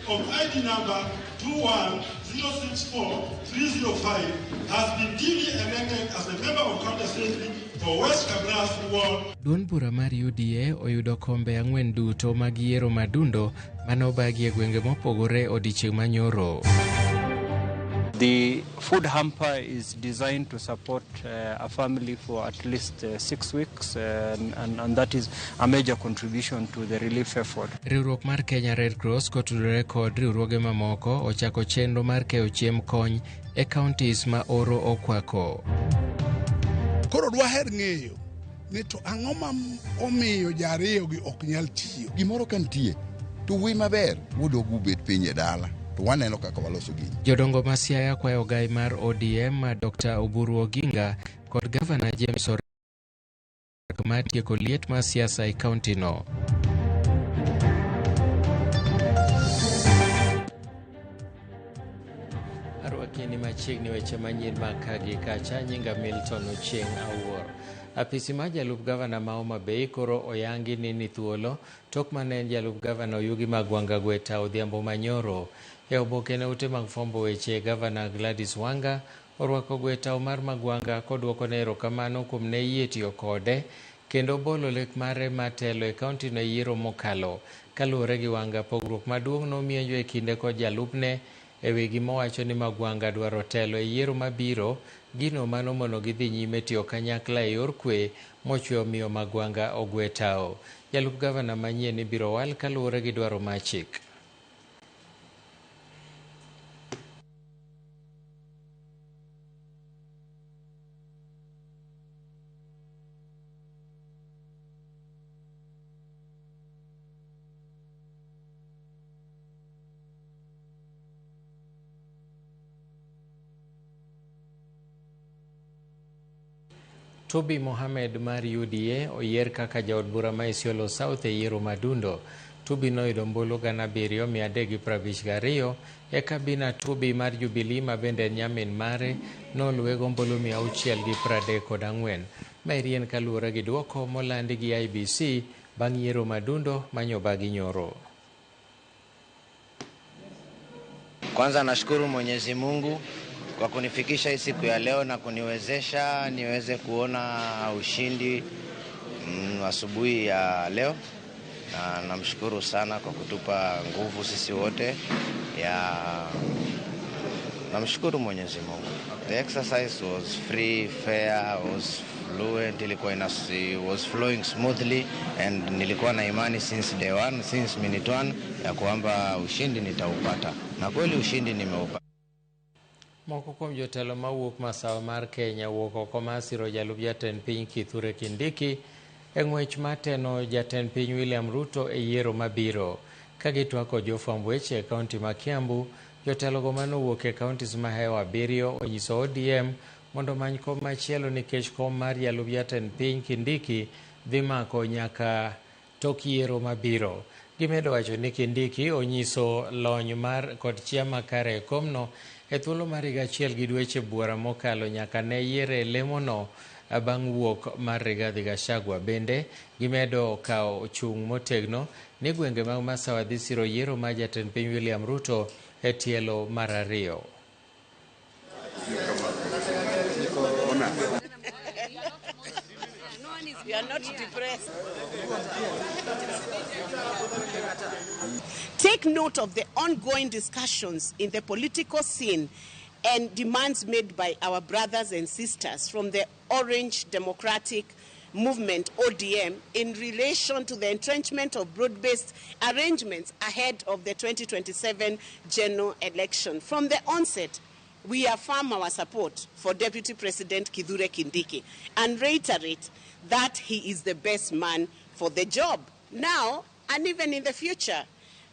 of ID number 21064305 has been duly elected as a member of County Assembly for West Kabras Ward. Duond bura mar UDA oyudo kombe ang'wen duto mag yiero madundo mane obagi e gwenge mopogore odiechieng' manyoro. The food hamper is designed to support a family for at least 6 weeks, and that is a major contribution to the relief effort. Riwruok mar Kenya Red Cross kotudore kod riwruoge mamoko ochako chenro mar keyo chiemb kony e counties ma oro okwako. Koro dwaher ng'eyo ni to ang'o ma omiyo jariyo gi ok nyal tiyo. Gimoro ka nitie to wuoyi maber wuod ubet piny e dala to waneno kaka waloso gini. Jodongo ma Siaya kwayo ogai mar ODM Dr. Oburu Oginga kod Gavana James Orengo mar tieko liet mar siasa e kaunti no. Arwaki ni machiegni weche manyien mag ka gi kacha. Nyinga Milton Ochieng' Awuor. Apisi mar jalup gavana ma Homa Bay koro oyangi ni thuolo tok mane en jalup gavana Oyugi Magwanga Gweta odhiambo manyoro. E oboke ne ute mag fwambo weche, Gavana Gladys Wanga orwako gwetao mar Magwanga koduoko ne erokamano kuom ne yie tiyo kode kendo bolo lek mare mar telo e kaunti no e yiero mokalo. Kaluwore gi Wanga, pogruok maduong' nomienjo e kinde kod jalupne e wi gima owacho ni Magwanga dwaro telo e yiero mabiro, gino mano mono gidhi nyime tiyo kanyakla e yor kwe mochwe omiyo Magwanga ogwe tao. Jalup gavana manyien ibiro wal kaluwore gi dwaro mar chik. Toby Mohamed mar UDA oyier kaka jaod bura ma Isiolo South e yiero madundo. Tubi noyudo ombulu 7352, eka Bina Tubi mar Jubilee, ma bende en nyamin mare, noluwe gi ombulu 634. Maeri en kaluwore gi duoko molandi gi IEBC bang' yiero madundo manyobagi nyoro. Kwanza nashukuru Mwenyezi Mungu kwa kunifikisha hii siku ya leo na kuniwezesha niweze kuona ushindi asubuhi ya leo, na namshukuru sana kwa kutupa nguvu sisi wote ya namshukuru Mwenyezi Mungu. The exercise was free, fair, was fluent, ilikuwa ina was flowing smoothly and nilikuwa na imani since day one, since minute one ya kwamba ushindi nitaupata, na kweli ushindi nimeupata. Moko kuom jotelo mawuok masawa mar Kenya wuok oko mar siro jalup jatend piny Kithure Kindiki e ng'wech mar teno jatend piny William Ruto e yiero mabiro. Ka gitwak kod jofwamb weche e kaunti ma Kiambu, jotelogo manowuok e counties mahewo abiriyo onyiso ODM mondo omany kom machielo nikech kom mar jalup jatend piny Kindiki dhi mako nyaka tok yiero mabiro. Gimedo wacho ni Kindiki onyiso lony mar kod chia makare e komno e thuolo mar higa achiel gi dweche buora mokalo nyaka ne yiere e lemono bang' wuok mar Rigathi Gachagua. Bende gimedo kawo chung' motegno ni gwenge mag Masawa dhi siro yiero mar jatend piny William Ruto e tielo mar ariyo. We are not depressed. Take note of the ongoing discussions in the political scene and demands made by our brothers and sisters from the Orange Democratic Movement, ODM, in relation to the entrenchment of broad based arrangements ahead of the 2027 general election. From the onset, we affirm our support for Deputy President Kithure Kindiki and reiterate that he is the best man for the job now and even in the future.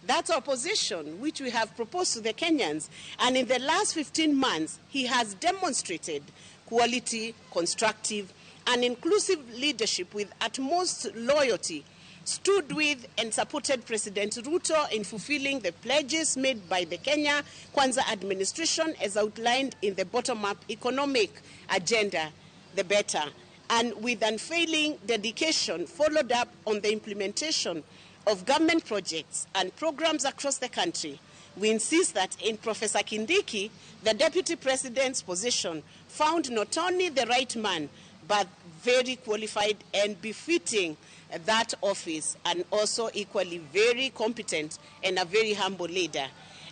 That's our position, which we have proposed to the Kenyans. And in the last 15 months, he has demonstrated quality, constructive, and inclusive leadership with utmost loyalty, stood with and supported President Ruto in fulfilling the pledges made by the Kenya Kwanza administration as outlined in the bottom-up economic agenda, the better, and with unfailing dedication followed up on the implementation of government projects and programs across the country. We insist that in Professor Kindiki, the Deputy President's position found not only the right man, but very qualified and befitting that office, and also equally very competent and a very humble leader.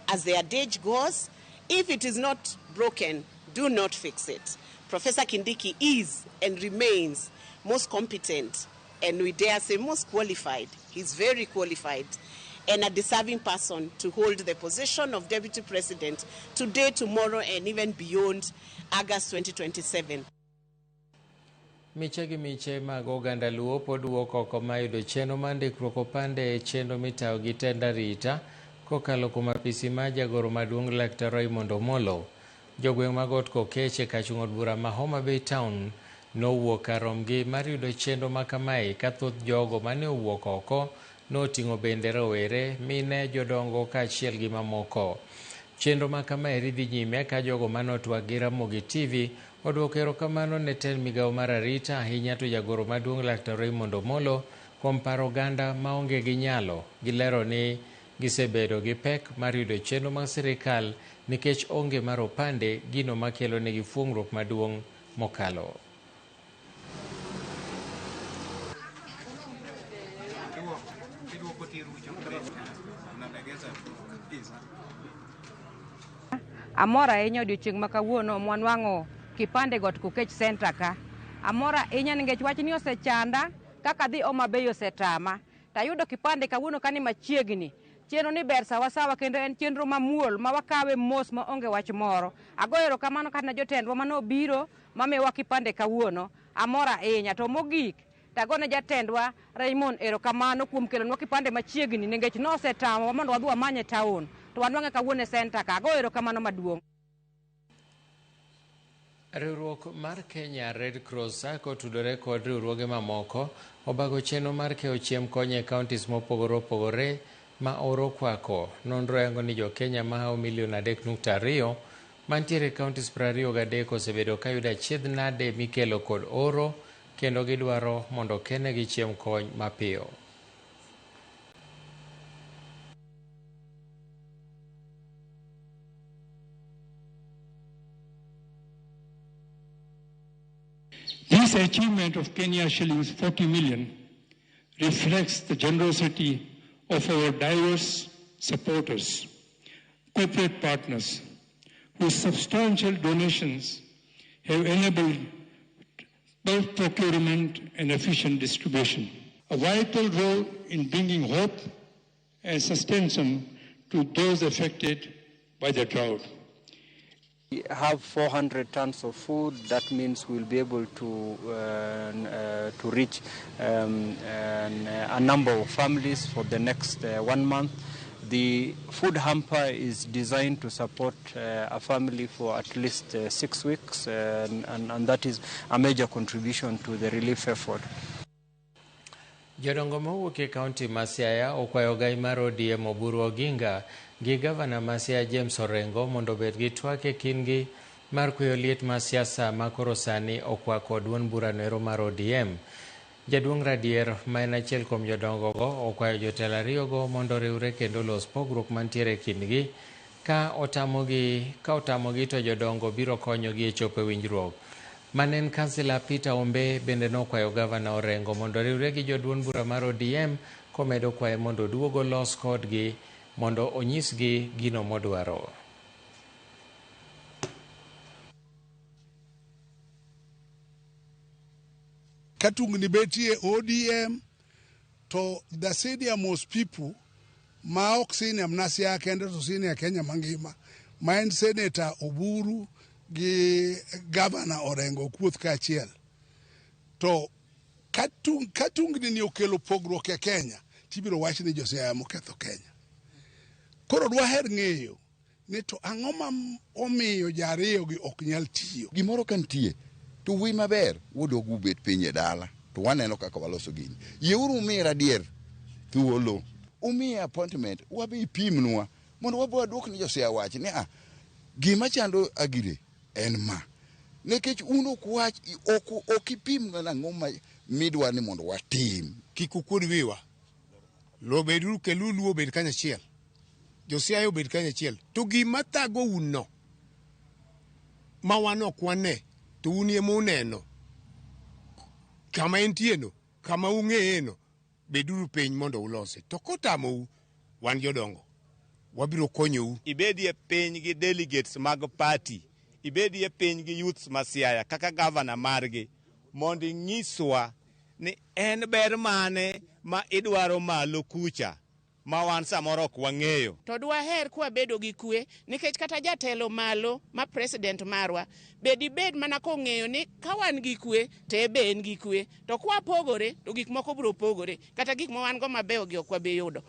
As the adage goes, if it is not broken, do not fix it. Professor Kindiki is and remains most competent, and we dare say most qualified. He's very qualified and a deserving person to hold the position of Deputy President today, tomorrow, and even beyond August 2027. Miche gi miche mag oganda Luo pod wuok oko ma yudo chenro mar ndikruok opande e chenro mitayo gi tend arita kokalo kuom apisi mar jagoro maduong' Laktar Raymond Omolo. Jogweng' mag Ot Kokech e kachung' od bura ma Homa Bay Town nowuok kar romgi mar yudo chenro ma kamae ka thoth jogo mane owuok oko noting'o bende rowere, mine, jodongo kaachiel gi mamoko. Chenro ma kamaeri dhi nyime ka jogo mane otwak gi Ramogi TV oduoko erokamano ne tend migawo mar arita ahinya to jagoro maduong' Laktar Raymond Omolo kuom paro oganda maonge gi nyalo. Gilero ni gisebedo gi pek mar yudo chenro mag sirikal nikech onge mar opande, gino makelo negi fuong'ruok maduong' mokalo. Amor ahinya odiochieng' ma kawuono mwanwang'o kipande Got Kokech Center ka. Amor ahinya nikech wachni osechanda kaka dhi Homa Bay osetama. Tayudo kipande kawuono kani machiegni. Chenro ni ber sawasawa kendo en chenro mamuol ma wakawe mos ma onge wach moro. Agoyo erokamano kata ne jotendwa manobiro mamiyowa kipande kawuono. Amor ahinya. To mogik, tagone jatendwa Raymond erokamano kuom kelonwa kipande machiegni nikech nosetamowa mondo wadhi wamanye e town. To wanwang'e kawuono e center ka. Agoyo erokamano maduong'. Riwruok mar Kenya Red Cross Sacco otudore kod riwruoge mamoko obago chenro mar keyo chiemb kony e counties mopogore opogore ma oro kwako. Nonro yango ni jo Kenya mahawo milion 3.2 mantiere e counties 23 osebedo kayudo achiedh nade mikelo kod oro kendo gidwaro mondo kenegi chiemb kony mapiyo. This achievement of Kenya shillings 40 million reflects the generosity of our diverse supporters, corporate partners, whose substantial donations have enabled both procurement and efficient distribution. A vital role in bringing hope and sustenance to those affected by the drought. We have 400 tons of food. That means we'll be able to reach a number of families for the next 1 month. The food hamper is designed to support a family for at least 6 weeks, and that is a major contribution to the relief effort. Jodongo mowuok e kaunti ma Siaya okwayo gai mar ODM Oburu Oginga gi gavana ma Siaya James Orengo mondo obed gi twak e kindgi mar kweyo liet mar siasa ma koro sani okwako duond burano ero mar ODM. Jaduong' Radier ma en achiel kuom jodongogo okwayo jotelo ariyogo mondo oriwre kendo los pogruok mantiere e kindgi. Ka otamogi to jodongo biro konyogi e chopo e winjruok. Manen kansila Peter Ombe bende nokwayo gavana Orengo mondo oriwre gi joduond bura mar ODM komedo kwaye mondo oduog olos kodgi mondo onyisgi gino modwaro. Ka tungni betie ODM to the senior most people ma ok senior mana Siaya kende to senior Kenya mangima ma en Senator Oburu gi Gavana Orengo kuoth kaachiel. To ka tungni ni okelo pogruok e Kenya tibiro wach ni jo Siaya moketho Kenya. Koro dwaher ng'eyo ni to ang'o ma omiyo jariyo gi ok nyal tiyo. Gimoro ka nitie to wuoyi maber wuodog ubet piny e dala to waneno kaka waloso gini. Yieuru umiye Radier thuolo, umiye appointment, wabe ipimnwa mondo wabo waduok ni jo Siaya wach ni gima chando Agire en ma. Nikech un ok wach ok ipim nang'o ma midwa ni mondo watim. Kik ukuod wiwa. Lo beduru keluru obed kanyachiel. Jo-Siaya obed kanyachiel. To gima thagou no ma wan ok wane to un ema uneno kama entieno kama ung'eyeno beduru piny mondo ulose. To kotamou wan jodongo wabiro konyou. Ibedie piny gi delegates mag party, ibedie piny gi youths ma Siaya kaka gavana margi mondo inyiswa ni en ber mane ma idwaro malo kucha ma wan samoro ok wang'eyo. To dwaher kwabedo gi kwe nikech kata jatelo malo ma president marwa be dibed mana kong'eyo ni ka wan gi kwe to en be en gi kwe to kwapogore to gik moko biro pogore kata gik ma wan go mabeyo gi ok wabi yudo.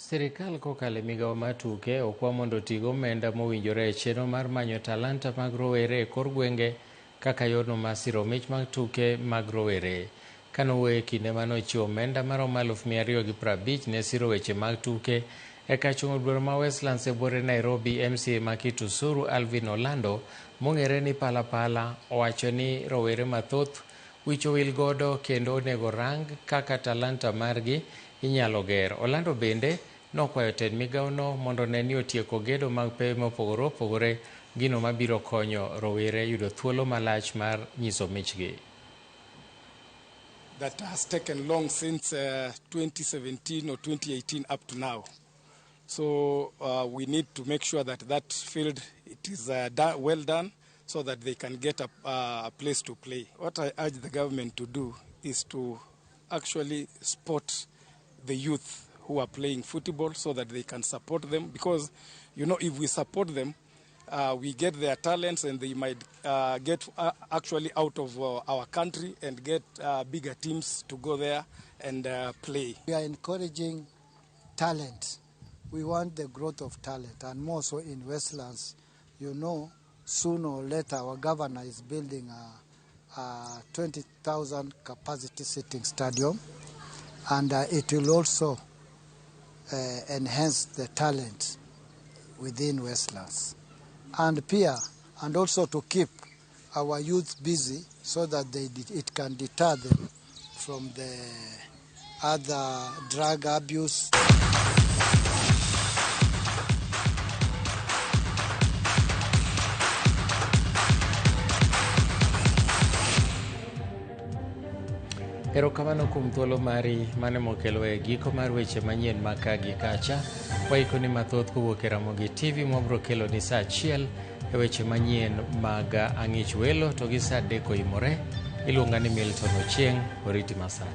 Sirikal kokalo e migawo mar tuke okwa mondo oti gi omenda mowinjore e chenro mar manyo talanta mag rowere e kor gwenge kaka yorno mar siro mich mag tuke mag rowere. Kanowuoyo e kinde mane ochiwo omenda maromo 250,000 ne siro weche mag tuke e kar chung' od bura ma Westlands e buore Nairobi, MCA ma Kitusuru Alvin Olando mong'ere ni Pala Pala owacho ni rowere mathoth wich owil godo kendo onego rang kaka talanta margi inyalo ger. Olando bende nokwayo tend migawono mondo one ni otieko gedo mag pewe mopogore opogore gino mabiro konyo rowere yudo thuolo malach mar nyiso michgi. That has taken long since 2017 or 2018 up to now. So we need to make sure that that field it is well done so that they can get a place to play. What I urge the government to do is to actually support the youth who are playing football so that they can support them, because if we support them, we get their talents and they might get actually out of our country and get bigger teams to go there and play. We are encouraging talent. We want the growth of talent, and more so in Westlands. You know, sooner or later our governor is building a 20,000 capacity sitting stadium, and it will also enhance the talent within Westlands. And peer, and also to keep our youth busy so that it can deter them from the other drug abuse. Erokamano kuom thuolo mari mane mokelo e giko mar weche manyien ma ka gi kacha. Waikoni mathoth kowuok e Ramogi TV mwabro kelo ni saa 1 e weche manyien mag ang'ich welo to gi saa 3 oimore. Iluonga ni Milton Ochieng', oriti masani.